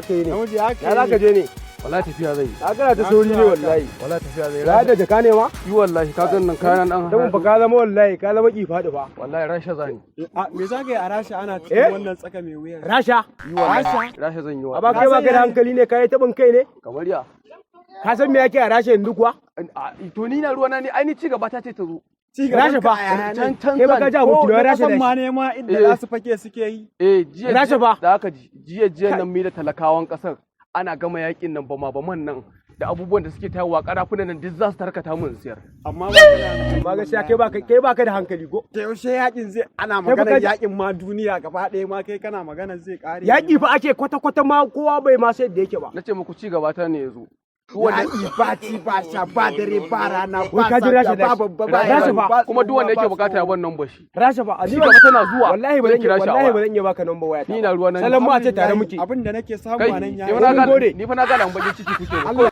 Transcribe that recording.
Aka yi ne. Namiji haka. Ya za ka je ne? Wallahi tafiya zai yi. Ka kana ta sauri ne wallahi. Wallahi tafiya zai yi. Ya da jaka ne ma? Yi wallahi, ka gan nan kayan dan. Ta mun fa ka zama wallahi, ka zama ki faɗi fa. Wallahi Rasha zani. A me za ka yi a Rasha ana Eh? cikin wannan tsaka mai wuya? Rasha. Yi wallahi. Rasha zan yi A wa. ba kai ba ka da hankali ne, kai taɓin kai ne? Kamar ya. Ka san me yake a Rasha yanzu kuwa? To ni na ruwa na ne, ai ni ci gaba ta ce ta zo. Ci gaban Rasha ka fa. a yaya Can nan. can Kai ba ka zani. ji aboki Ko na na Rasha kasan da ma shi. ne ma inda Eh. za su fake suke yi. Eh, jiya Rasha fa. Da aka ji jiya jiya nan mi da talakawan kasar ana gama yakin nan bama baman nan da abubuwan da suke tayarwa, karafunan nan duk za su tarkata mun siyar. Amma ba kana Amma gaskiya kai ba ka da hankali ko? Da yaushe yakin zai ana Kai ba maganar yakin ma duniya gaba ɗaya ma, kai kana maganar zai ƙare. Yaƙi fa ake kwata-kwata ma, kowa bai ma sai da yake ba. Na ce muku ci gaba ta ne yazo. Duk wanda Yaƙi ba ci ba sha ba dare ba rana Wai ba ka ji Rasha safiya da ba shi. babba ba Rasha yaro, fa. ba Kuma duk wanda tsohuwa, yake ba bukata ya tsoho. ban number shi. Rasha fa. Ci gaba tana zuwa. Wallahi ba Zan zan kira shi a wallahi waya. ba zan iya baka number waya ta. Ni na ruwa na. Salon mu a ce tare muke. Abin da nake samu Kai, a nan ni ya fa na Mun gode. gane, ni fa na gane an bakin ciki kuke.